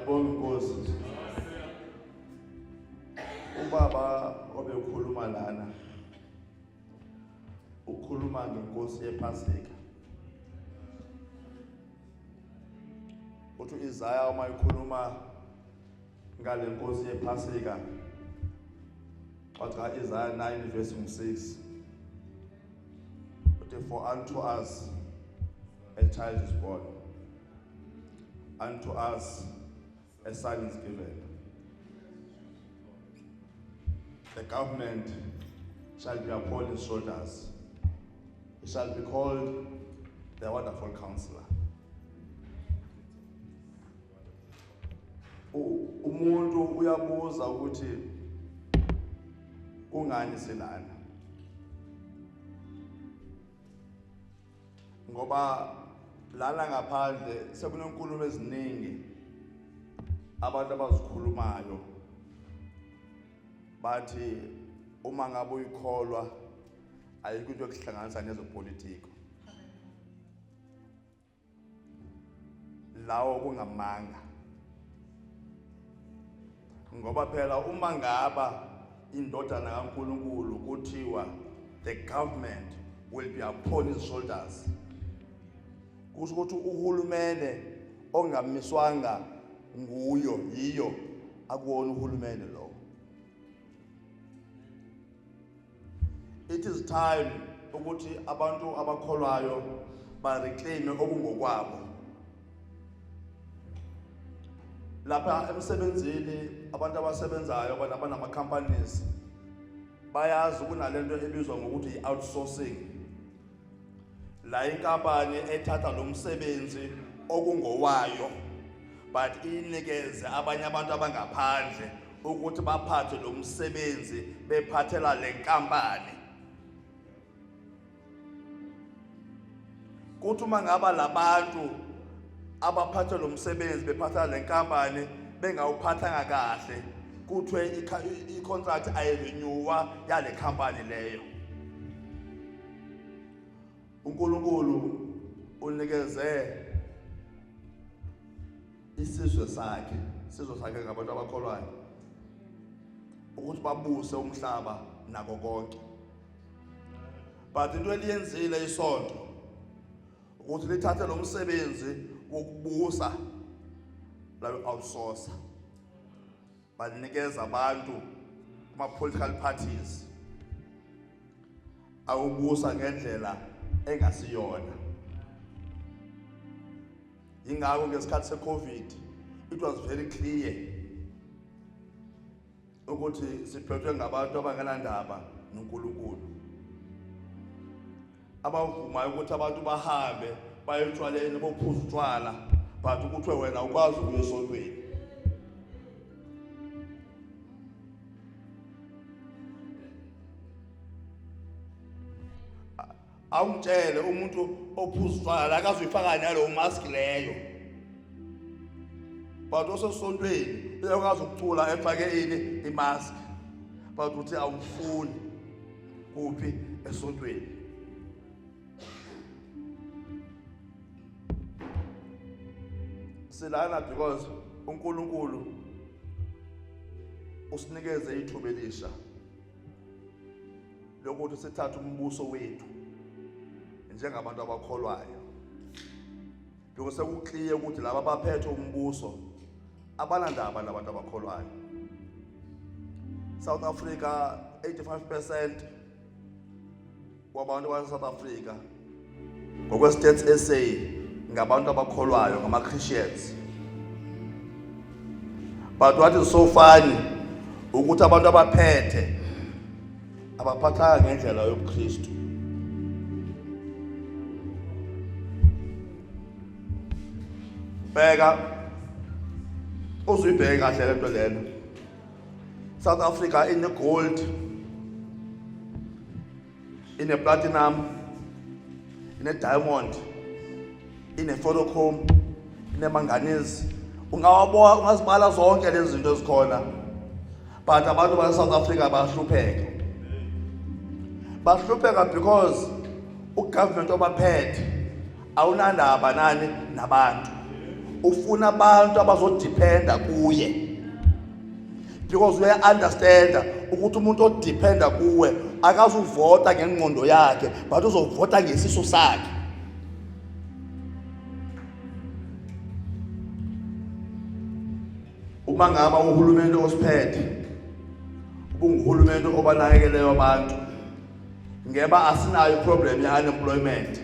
Ayibonge inkosi. Ubaba obekhuluma lana ukhuluma ngenkosi yePhasika. Uthi uIsaya uma ekhuluma ngale nkosi yePhasika wathi ka-Isaya 9 verse 6 uthi, for unto us a child is born, unto us a son is given, the government shall be upon his shoulders, he shall be called the Wonderful Counselor. Umuntu uyabuza ukuthi kungani silana, ngoba lana ngaphandle sekunenkulumo eziningi abantu abazikhulumayo, bathi uma ngabe uyikholwa ayikho into yokuhlanganisa nezopolitiko. Lawo kungamanga, ngoba phela uma ngaba indodana kaNkuluNkulu kuthiwa the government will be upon his shoulders, kusho ukuthi uhulumene ongamiswanga nguyo yiyo akuwona uhulumene lo. It is time ukuthi abantu abakholwayo bareclaim okungokwabo. Lapha emsebenzini abantu abasebenzayo, abantu abanama companies bayazi kunalento ebizwa ngokuthi i-outsourcing, la inkampani ethatha lo msebenzi okungowayo but inikeze abanye abantu abangaphandle ukuthi baphathe lo msebenzi bephathela le nkampani. Kuthi uma ngaba labantu abaphathe lo msebenzi bephathela le nkampani bengawuphathanga kahle, kuthiwe i-contract ayirenewa yale company leyo. uNkulunkulu unikeze isizwe sakhe, isizwe sakhe ngabantu abakholwayo, ukuthi babuse umhlaba nako konke. But into eliyenzile isonto ukuthi lithathe lo msebenzi wokubusa layo outsource, banikeza abantu kuma political parties awubusa ngendlela engasiyona. Ingakho ngesikhathi seCovid it was very clear ukuthi siphethwe ngabantu abangenandaba noNkulunkulu, abavumayo ukuthi abantu bahambe baye etshwaleni bophuza utshwala, but ukuthiwe wena ukwazi ukuya esontweni. Awungitshele umuntu ophuza utshwala akazuyifaka nalowo mask leyo, but osesontweni uyakwazi ukucula efake ini imask, but uthi awufuni kuphi esontweni. Silana because uNkulunkulu usinikeze ithuba elisha lokuthi sithathe umbuso wethu njengabantu abakholwayo. Lokho sekuclear ukuthi laba abaphethe umbuso abanandaba nabantu abakholwayo. South Africa, 85% wabantu base South Africa ngokwe Stats SA ngabantu abakholwayo, ngama Christians. But what is so funny ukuthi abantu abaphethe abaphathanga ngendlela yobuKristu. Bheka, uzuyibheke kahle lento lena. South Africa ine gold, ine platinum, ine diamond, ine ferrochrome, ine manganese. Ungawaboa ungazibala zonke lezi zinto ezikhona, but abantu base South Africa bayahlupheka. Bahlupheka because ugovernment obaphethe awunandaba nani nabantu. Ufuna abantu abazodependa kuye. Because uya understand ukuthi umuntu odependa kuwe akazuvota ngengqondo yakhe but uzovota ngesisu sakhe. Uma ngaba uhulumeni osiphethe ubunguhulumeni obanakekeleyo abantu ngeba asinayo problem ye-unemployment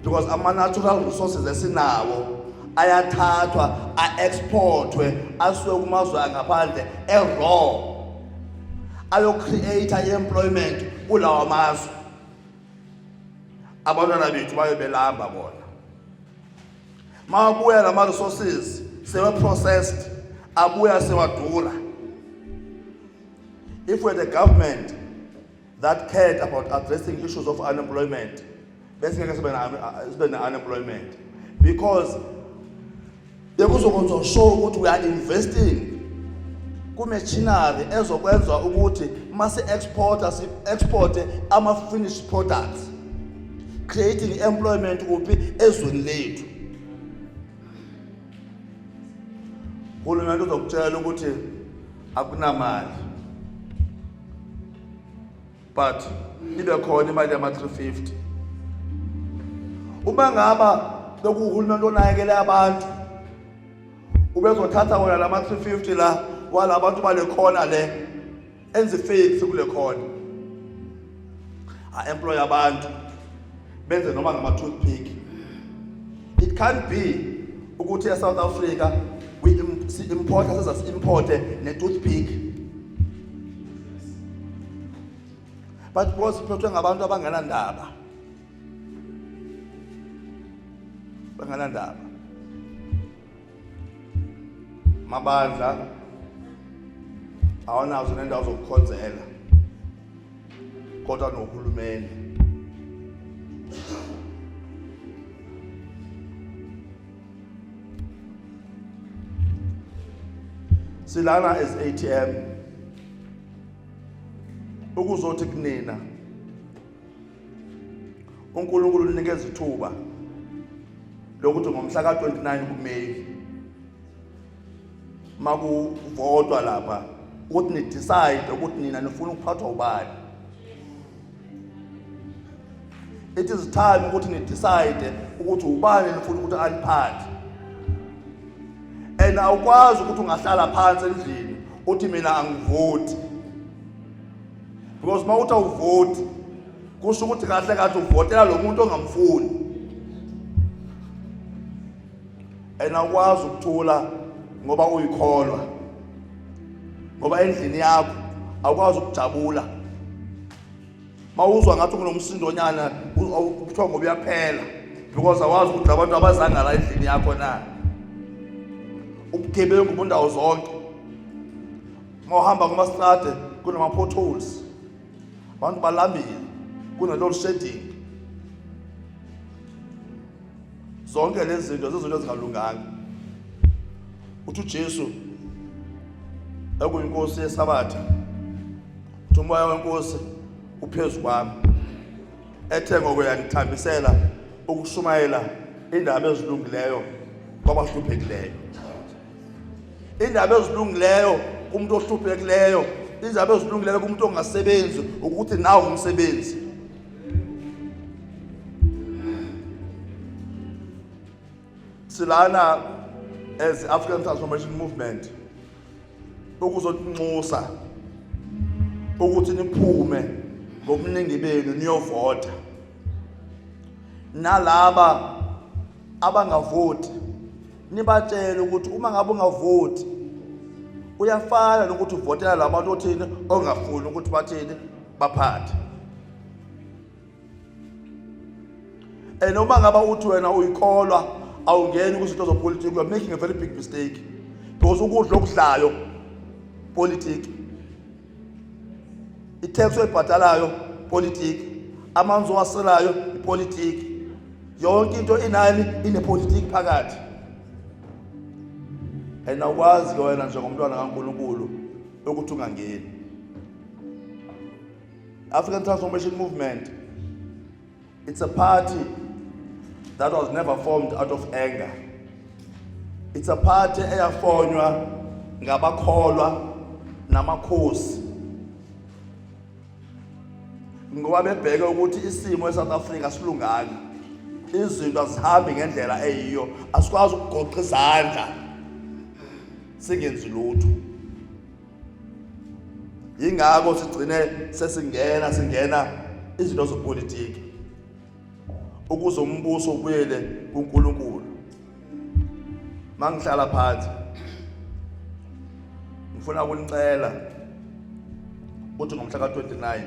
because ama-natural resources esinawo ayathathwa a-exportwe asuke kumazwe angaphandle e-raw ayo-create i-employment kulawa mazwe. Abantwana bethu bayo belamba bona mawabuya lama resources sewe processed abuya sewadura. If we're the government that cared about addressing issues of unemployment, besingeke sibe ne-unemployment because bekuzokwenziwa sure ukuthi we are investing ku-machinery ezokwenza ukuthi masi-exporta si-exporte ama-finished products, creating employment kuphi? Ezweni lethu. Uhulumeni uzokutshela ukuthi akunamali but ibe khona imali yama-350. Uma ngaba bekuwuhulumeni onakekele abantu ubezothatha wona lama-350 la walabantu bale khona le enze fix kule khona, a-employ abantu benze noma ngama-toothpick. It can't be ukuthi e-South Africa we si-importa siza si-importe ne-toothpick, but because siphethwe ngabantu abangenandaba, bangenandaba. Mabandla awanazo nendawo zokukhonzela kodwa nohulumeni. Silana as ATM ukuzothi kunina uNkulunkulu unikeza ithuba lokuthi ngomhla ka-29 kuMeyi makuvotwa lapha ukuthi ni decide ukuthi nina nifuna ukuphathwa ubani. It is time ukuthi ni decide ukuthi ubani nifuna ukuthi aniphathe, and awukwazi ukuthi ungahlala phansi endlini uthi mina angivoti, because uma uthi awuvoti kusho ukuthi kahle kahle uvotela lo muntu ongamfuni, and awukwazi ukuthula ngoba uyikholwa, ngoba endlini yakho awukwazi ukujabula. Mawuzwa ngathi kunomsindonyana ubuthongo buyaphela because awazi ukuthi abantu abazanga la endlini yakho na. Ubugebengu bundawo zonke, mawuhamba kumastrade kunama-potholes, abantu balambile, kune-load shedding. Zonke lezi zinto zizinto ezingalunganga. Uthi uJesu ekuyinkosi yesabatha, uthi umoya wenkosi uphezu kwami ethe ngokuyanithambisela ukushumayela indaba ezilungileyo kwabahluphekileyo, indaba ezilungileyo kumuntu ohluphekileyo, indaba ezilungileyo kumuntu ongasebenzi, ukuthi nawu umsebenzi. Silana as African Transformation Movement ukuzotinxusa ukuthi niphume ngobuningi benu niyovota, nalaba abangavoti nibatshele ukuthi uma ngabe ungavoti uyafana nokuthi uvotela labantu othini ongafuni ukuthi bathini baphathe. And uma ngaba uthi wena uyikholwa awungeni kwizinto zopolitiki, you are making a very big mistake, because ukudla okudlayo politiki, i-tax oyibhadalayo politiki, amanzi owaselayo ipolitiki, yonke into inani inepolitiki phakathi. And awukwazi ke wena njengomntwana kaNkulunkulu ukuthi ungangeni. African Transformation Movement, it's a party that was never formed out of anger. It's a party eyafonywa ngabakholwa namakhosi ngoba bebheke ukuthi isimo eSouth Africa silunganga, izinto azihambi ngendlela eyiyo, asikwazi ukugoqa izandla singenzi lutho. Yingakho sigcine sesingena singena izinto zepolitiki ukuze umbuso ubuyele kuNkulunkulu. Mangihlala phansi ngifuna ukunicela ukuthi ngomhla ka-29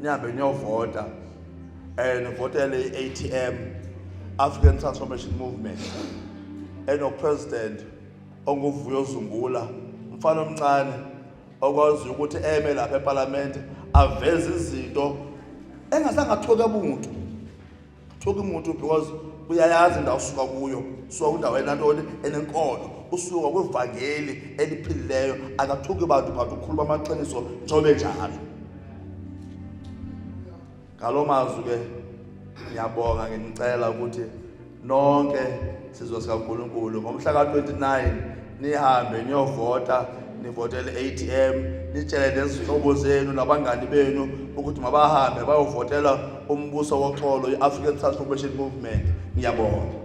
nihambe niyovota and nivotele i-ATM, African Transformation Movement, eno-president onguVuyo Zungula, umfana omncane okwazi ukuthi eme lapha eParliament aveze izinto engazange athuke umuntu, thuka umuntu, because uyayazi indawo usuka kuyo, usuka kwindawo enantoni, enenkolo, usuka kwivangeli eliphilileyo. Akathuki bantu but ukhuluma amaqiniso njengoba enjalo. Ngalo mazwi ke ngiyabonga, nginicela ukuthi nonke sizwe sikaNkulunkulu ngomhla ka-29 nihambe niyovota, nivotele ATM, nitshele nezihlobo zenu nabangani benu ukuthi mabahambe bayovotela umbuso woxolo, i-African Transformation Movement. Ngiyabonga.